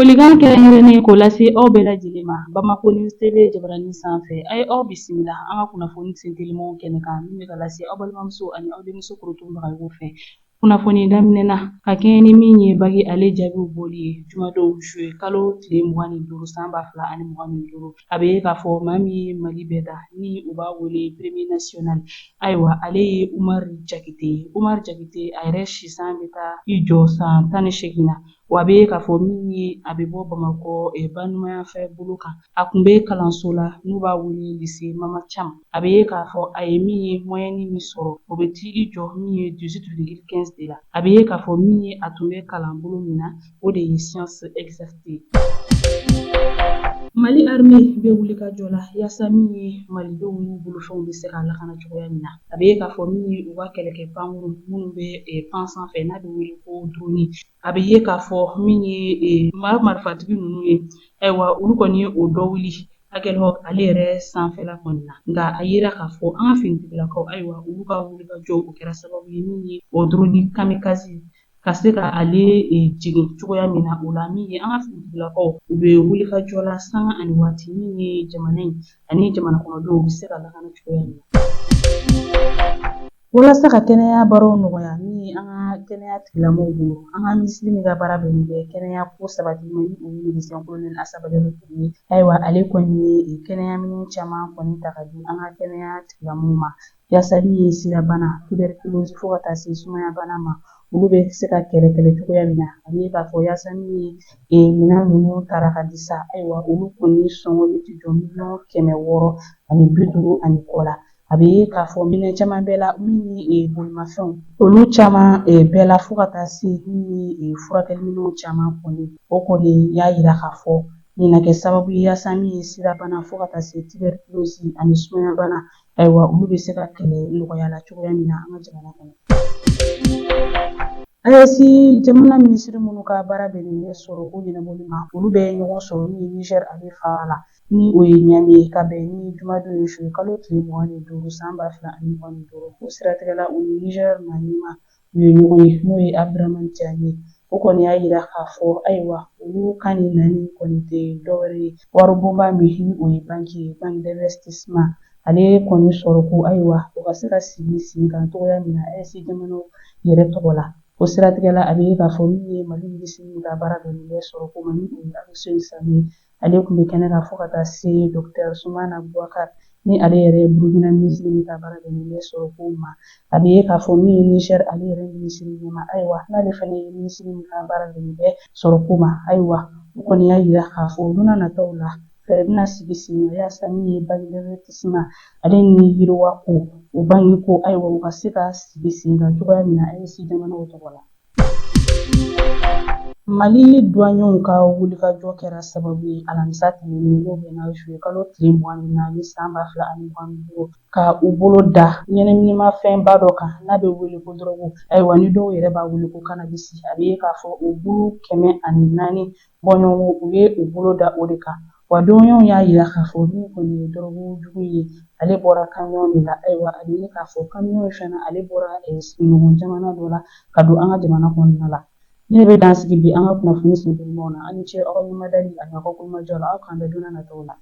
Folikan kɛrɛnkɛrɛnnen k'o lase aw bɛɛ lajɛlen ma Bamako News TV jabaranin sanfɛ. A ye aw bisimila an ka kunnafoni sentelimanw kɛnɛ kan min bɛ ka lase aw balimamuso ani aw denmuso Korotu Bagayogo fɛ. Kunnafoni daminɛ na ka kɛɲɛ ni min ye baki ale jaabiw bɔli ye jumadon juillet kalo tile 25 san 2025. A bɛ ye k'a fɔ maa min ye Mali bɛɛ da ni u b'a wele premier national, ayiwa ale ye Umaru Jakite ye. Umaru Jakite a yɛrɛ sisan bɛ taa i jɔ san 18 na. Wa a bɛ ye k'a fɔ min ye a bɛ bɔ Bamakɔ baɲumanfɛ bolo kan. A tun bɛ kalanso la n'u b'a wele lycée Mama Cam. A bɛ ye k'a fɔ a ye min ye moyenne min sɔrɔ, o bɛ t'i jɔ min ye 18,15 de la. A bɛ ye k'a fɔ min ye a tun bɛ kalan bolo min na, o de ye science exacte ye. Mali armée bɛ wuli ka jɔ la yaasa min ye malidenw n'u bolofɛnw bɛ se ka lakana cogoya min na. A bɛ ye k'a fɔ min ye u ka kɛlɛkɛ pankurun minnu bɛ pan sanfɛ n'a bɛ wele ko drone, a bɛ ye k'a fɔ min ye maa marifatigi ninnu ye, ayiwa olu kɔni ye o dɔ wuli Aguelhok ale yɛrɛ sanfɛla kɔni na. Nka a yera k'a fɔ an ka finitigilakaw, ayiwa olu ka wulikajɔ o kɛra sababu ye min ye o drone kamikaze ka se ka ale jigin cogoya min na. O la min ye an ka finitigilakaw, u bɛ wulikajɔ la sanga ani waati min ye jamana in ani jamana kɔnɔdenw bɛ se ka lakana cogoya min na. Walasa ka kɛnɛya baaraw nɔgɔya min ye an ka kɛnɛya tigilamɔgɔw bolo, an ka minisiri min ka baara bɛnnen bɛ kɛnɛya ko sabatili ma, ni o ye médecin colonel Asa Badialo Ture ye, ayiwa ale kɔni ye kɛnɛya minɛn caman kɔni ta ka di an ka kɛnɛya tigilamɔgɔw ma yaasa min ye sidabana, tuberculose fo ka taa se sumayabana ma, olu bɛ se ka kɛlɛ kɛlɛ cogoya min na. A bɛ k'a fɔ yaasa min ye minɛn ninnu taara ka di sa, ayiwa olu kɔni sɔngɔ bɛ jɔ miliyɔn 650 ani kɔ la. A bɛ ye k'a fɔ minɛn caman bɛɛ la min ye bolimafɛnw, olu caman bɛɛ la, fo ka taa se min ye furakɛliminɛnw caman kɔni. O kɔni y'a jira k'a fɔ nin na kɛ sababu ye yaasa min ye sidabana fo ka taa se tuberculose ani sumayabana, ayiwa olu bɛ se ka kɛlɛ nɔgɔya la cogoya min na an ka jamana kɔnɔ. AES jamana minisiri minnu ka baara bɛnnen bɛ sɔrɔ ko ɲɛnabɔli ma, olu bɛ ɲɔgɔn sɔrɔ min ye Niger ale faaba la, ni o ye Niamey ye, ka bɛn ni jumadon ye juillet kalo tile 25 san 2025. O siratigɛ la, u ni Niger maa ɲɛmaa u ye ɲɔgɔn ye, n'o ye Abdramane Tiani ye. O kɔni y'a jira k'a fɔ ayiwa olu ka nin nani kɔni tɛ dɔwɛrɛ ye waribonba min ni o ye banki ye, banque d'investissement, ale kɔni sɔrɔ ko ayiwa o ka se ka sigi sen kan cogoya min na AES jamanaw yɛrɛ tɔgɔ la. O siratigɛ la, a bɛ ye k'a fɔ min ye Mali minisiri min ka baara bɛnnen bɛ sɔrɔ ko ma, ni o ye Aluseni Sanu ye, ale tun bɛ kɛnɛ kan, fo ka taa se docteur Sumana Bubakar, ni ale yɛrɛ ye Burukina minisiri min ka baara bɛnnen bɛ sɔrɔ ko ma. A bɛ ye k'a fɔ min ye Niger ale yɛrɛ minisiri ɲɛmaa, ayiwa n'ale fana ye minisiri min ka baara bɛnnen bɛ sɔrɔ ko ma, ayiwa u kɔni y'a jira k'a fɔ don nataw la fɛɛrɛ bɛna sigi sen kan yaasa min ye banque d'investissement ale ni yiriwa ko o banque ko, ayiwa u ka se ka sigi sen kan cogoya min na AES jamanaw tɔgɔ la. Mali duwanɲɛw ka wulikajɔ kɛra sababu ye alamisa tɛmɛnen, n'o bɛnna juillet kalo tile 24 san 2025, ka u bolo da ɲɛnaminimafɛnba dɔ kan n'a bɛ wele ko dɔrɔgu, ayiwa ni dɔw yɛrɛ b'a wele ko cannabis. A bɛ ye k'a fɔ o bulu 104 bɔɲɔgɔnko, u ye u bolo da o de kan. Wa duwanɲɛw y'a jira k'a fɔ min kɔni ye dɔrɔgu jugu ye, ale bɔra kamiyɔn de la. Ayiwa a bɛ ye k'a fɔ kamiyɔn fana ale bɔra sigiɲɔgɔn jamana dɔ la ka don an ka jamana kɔnɔna la. Ne bɛ dan sigi bi an ka kunnafoni sentelimanw na. Aw ni ce aw ka ɲɛmadali ani aw ka kulomajɔ la. Aw k'an bɛn don nataw la.